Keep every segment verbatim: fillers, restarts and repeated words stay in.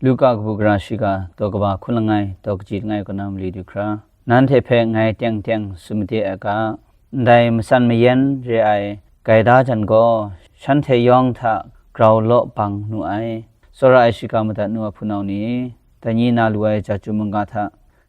Luka kabu gara shiga, daw kaba hkun langai, daw kaji langai kaw na mali du hkra, nanhte hpe ngai teng teng tsun made ai ga, ndai matsan mayan re ai gaida jan gaw shanhte yawng hta grau law bang nu ai. Tsawra ai shiga madat nu a hpunau ni, dai ni na lu ai Jahtum mungga hta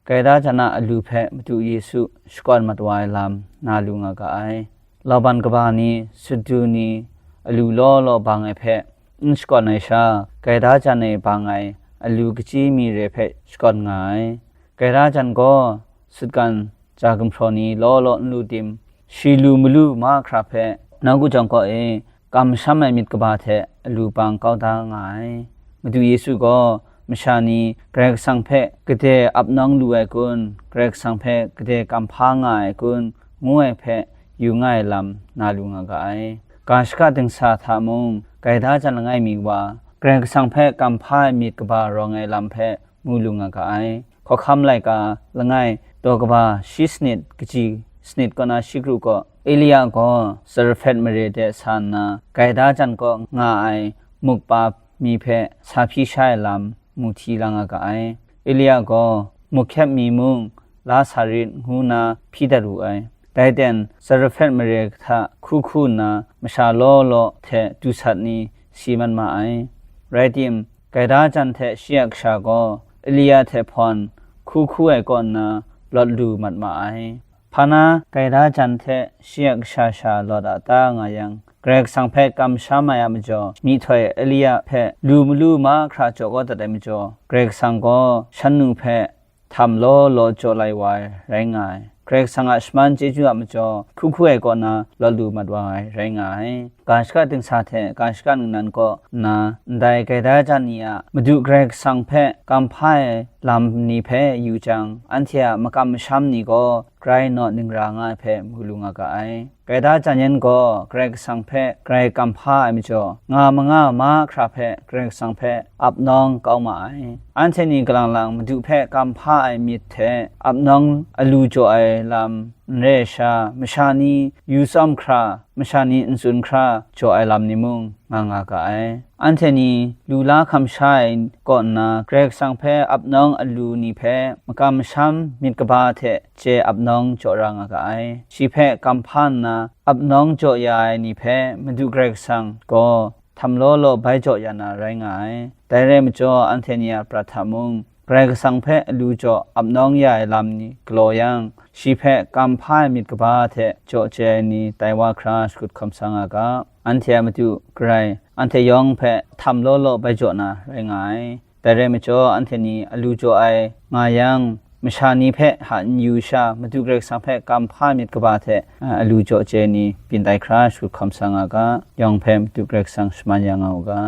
gaida jan a alu hpe Madu Yesu shakawn mat wa ai lam na lu nga ga ai. Laban kaba ni, sutdu ni, alu law law bang ai hpe n shakawn ai sha, gaida jan e bang ai alu kachyi mi re hpe shakawn nga ai. Gaida jan gaw sutgan ja gumhpraw ni law law n lu tim, shi lu malu mahkra hpe nawku jawng kaw e kamsham ai myit kaba hte alu bang kau da nga ai. Madu Yesu gaw masha ni Karai Kasang hpe gade ap nawng lu ai kun, Karai Kasang hpe gade kamhpa nga ai kun, ngu ai hpe yu nga ai lam na lu nga ga ai. Ga shaka dingsa hta mung, gaida jan langai mi wa, Karai Kasang hpe kamhpa ai myit kaba rawng ai lam hpe mu lu nga ga ai. Hkawhkam laika langai, daw kaba shi sanit kaji sanit kaw na shi kru kaw, Elia gaw Zarephath mare de sa nna, gaida jan kaw nga ai mukpa mi hpe sa hpyi sha ai lam mu hti la nga ga ai. Elia gaw mukhep mi mung la sa rit ngu nna hpyi dat wu ai. Dai ten Zarephath mare hta hku hku nna masha law law hte du sat ni si mat ma ai. Rai tim, gaida jan hte shi a kasha gaw Elia hte hpawn hku hku ai kaw nna lawt lu mat ma ai. Hpa na gaida jan hte shi a kasha sha lawt a ta nga yang, Karai Kasang hpe kamsham ai a majaw, myihtoi Elia hpe lu malu mahkra jaw kau dat ai majaw, Karai Kasang gaw shan nu hpe htam law law jaw lai wa ai rai nga ai. Karai Kasang a shaman chyeju a majaw, hku hku ai kaw na lawt lu mat wa ai rai nga ai. Ga shaka dingsa hte ga shaka ningnan kaw nna, ndai gaida jan ni a Madu Karai Kasang hpe kamhpa ai lam ni hpe yu jang, anhte a makam masham ni gaw grai naw ningra nga ai hpe mu lu nga ga ai. Gaida jan yan gaw Karai Kasang hpe grai kamhpa ai majaw, nga manga mahkra hpe Karai Kasang hpe ap nawng kau ma ai. Anhte ni galang lang Madu hpe kamhpa ai myit hte ap nawng alu jaw ai lam n re ai sha, masha ni yu tsawm hkra, masha ni n tsun hkra jaw ai lam ni mung nga nga ga ai. Anhte ni lu la hkam sha ai kaw nna, Karai Kasang hpe ap nawng alu ni hpe makam masham myit kaba hte chye ap nawng jaw ra nga ga ai. Shi hpe kamhpa nna ap nawng jaw ya ai ni hpe Madu Karai Kasang gaw htam law law bai jaw ya na rai nga ai. Dai rai majaw, anhte ni a prat hta mung, Karai Kasang hpe alu jaw ap nawng ya ai lam ni galaw yang, shi hpe kamhpa ai myit kaba hte jaw chye ai ni tai wa hkra shakut hkawm sa nga ga. Anhte a Madu Karai, anhte yawng hpe htam law law bai jaw na rai nga ai. Dai rai majaw, anhte ni alu jaw ai nga yang, masha ni hpe ha n yu sha, Madu Karai Kasang hpe kamhpa ai myit kaba hte, a, alu jaw chye ai ni byin tai hkra shakut hkawm sa nga ga. Yawng hpe Madu Karai Kasang shaman ya nga u ga.